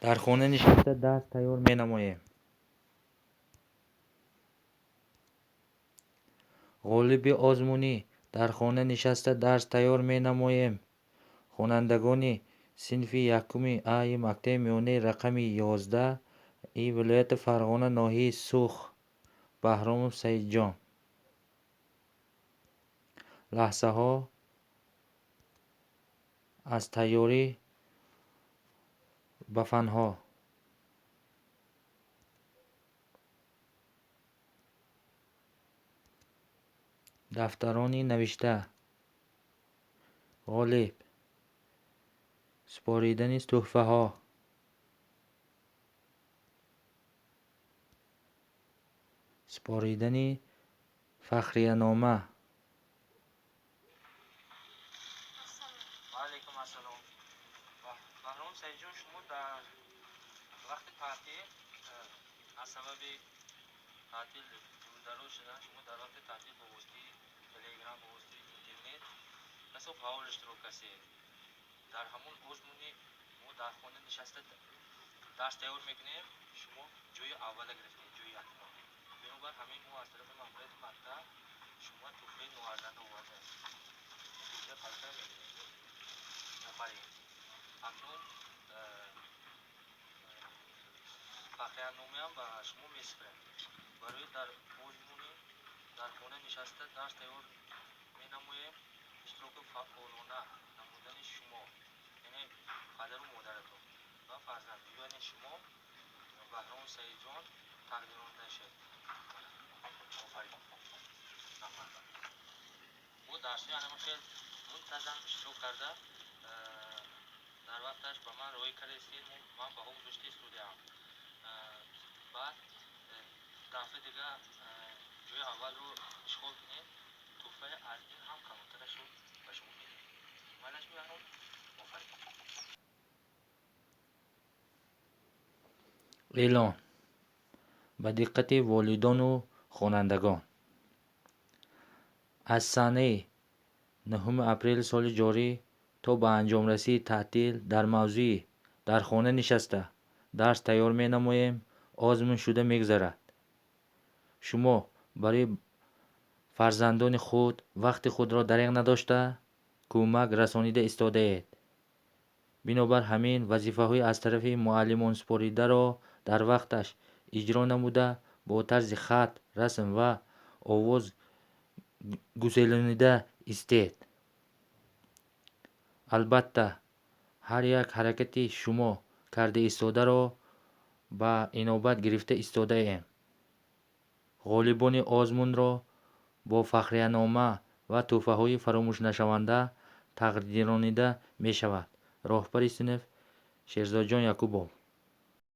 Дар хона нишаста дарс тайёр менамоем. Ғолиби озмунӣ дар хона нишаста дарс тайёр менамоем. Хонандагони синфи якуми аи мактаби миёнаи рақами 11 и вилояти Фарғона, ноҳияи Сух, Баҳромов Саидҷон. Лаҳзаҳо аз тайёрӣ ба фанҳо. Дафтарони навишта. Ғолиб. Супоридани тӯҳфаҳо. Супоридани фахриянома. Ваалайкум ассалом. Баҳром Саидҷон, шумо дар вақти таътил, аз сабаби таътил дурдароз шудан, шумо дар вақти таътил бо воситаи телеграм, бо воситаи интернет басо фаъол иштирок кардед. Дар ҳамон озмуни мо дар хона нишаста дарс тайёр мекунем, шумо ҷои аввала гирифтед, ҷои якума. Бинобар ҳамин мо аз тарафи маъмурияти мактаб шумо тӯҳфаи ноарзанда овардаем. Ин тӯҳфаи қалта мегиред. Офарин. Акнун фахрияномаам ба шумо месупорем. Барои дар озмуни дар хона нишаста дарс тайёр менамоем иштироки фаъолона намудани шумо, яъне падару модаратон ва фарзанд, яъне шумо Баҳром Саидҷон тақдиронда шед. Офарин. Раҳмат. Мо дарсҳои анама хел мунтазам иштирок карда, дар вақташ ба ман роҳӣ кардастед, ман баҳо гузошта истодаам. Баъд дафъаи дига ҷои аввалро ишғол кунед, тӯҳфаи аз ин ҳам калонтарашро ба шумо медиҳем. Майлаш, Баҳром? Офарин. Эълон. Ба диққати волидону хонандагон. Аз санаи 9 апрели соли ҷорӣ то ба анҷомрасии таътил дар мавзӯи дар хона нишаста дарс тайёр менамоем озмун шуда мегузарад. Шумо барои фарзандони худ вақти худро дареғ надошта, кӯмак расонида истодаед. Бинобар ҳамин вазифаҳои аз тарафи муаллимон супоридаро дар вақташ иҷро намуда, бо тарзи хат, расм ва овоз гуселонида истед. Албатта, ҳар як ҳаракати шумо карда истодаро ба инобат гирифта истодаем. Ғолибони озмунро бо фахриянома ва тӯҳфаҳои фаромӯшнашаванда тақдиронида мешавад. Роҳбари синф Шерзодҷон Якубов.